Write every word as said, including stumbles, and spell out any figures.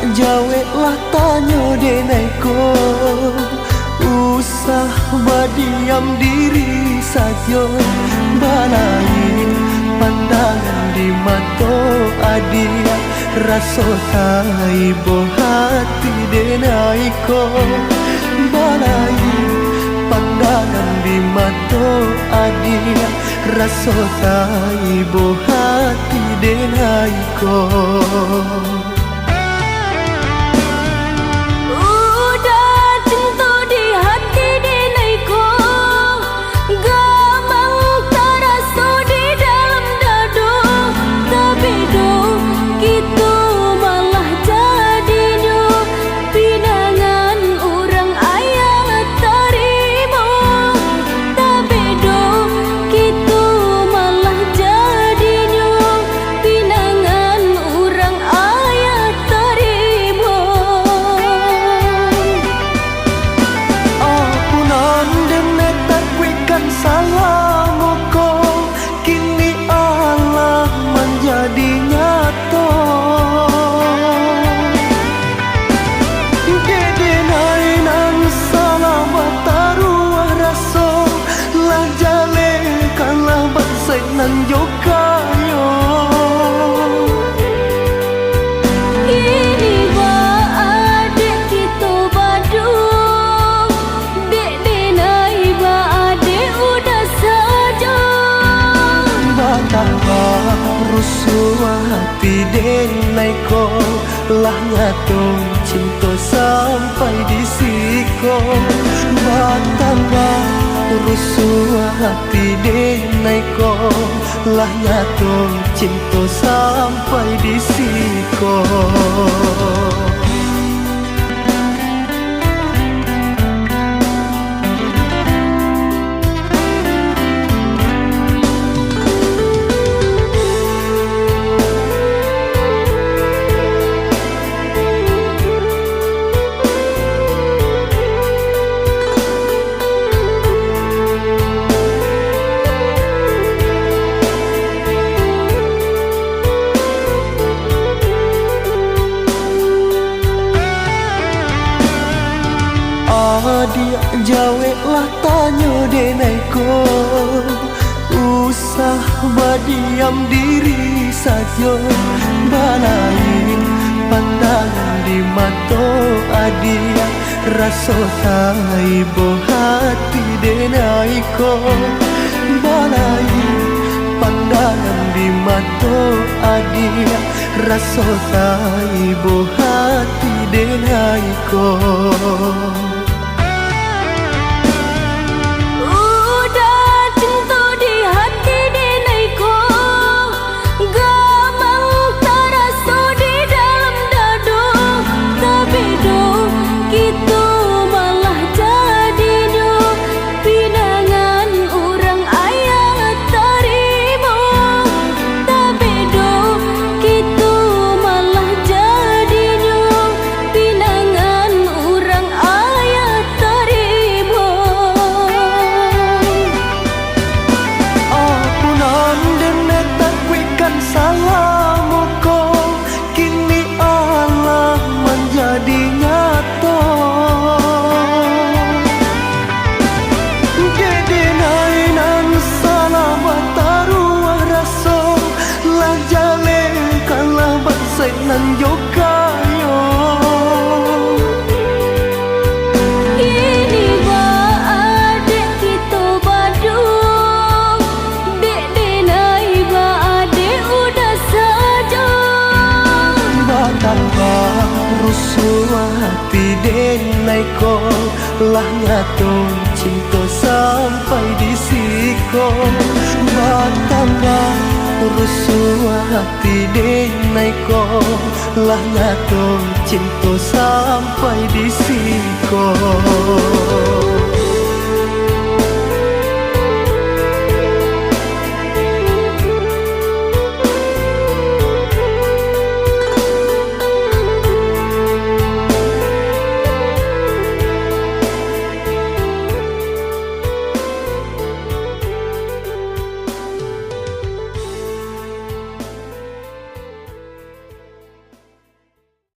Jaweklah tanyo denai ko, usah badiam diri sajo. Balain pandangan di mato adiak, raso taibo hati denai ko. Balain pandangan di mato adiak, raso taibo hati denai ko. Udah cinto di hati denai ko, gamang taraso di dalam dado. Tabedo kito malah jadinyo, pinangan urang ayah tarimo. Tabedo kito malah jadinyo, pinangan urang ayah tarimo. Apo nan denai takuikkan salamo ko, kini alah manjadi nyato. Dek denai nan salah bataruah raso, lah jaleh kalah bansaik nan jo kayo. Kini baa dek kito baduo, dek denai baa dek udah sajo. Batambah rusuah hati denai ko, lah nyato cinto sampai di siko. Batambah rusuah hati denai ko, lah nyato cinto sampai di siko. Adiak, jaweklah tanyo denai ko, usah badiam diri sajo. Balain pandangan di mato adiak, raso taibo hati denai ko. Balain pandangan di mato adiak, raso taibo hati denai ko. Udah cinto di hati denai ko, gamang taraso di dalam dado. Tabedo kito malah jadinyo, pinangan urang ayah tarimo. Tabedo kito malah jadinyo, pinangan urang ayah tarimo. Apo nan denai takuikkan salamo ko, kini alah manjadi nyato. Dek denai nan salah bataruah raso, lah jaleh kalah bansaik nan jo kayo. Kini baa dek kito baduo, dek denai baa dek udah sajo. Batambah rusuah hati denai ko, lah nyato cinto sampai di siko. Batambah rusuah hati denai ko, lah nyato cinto sampai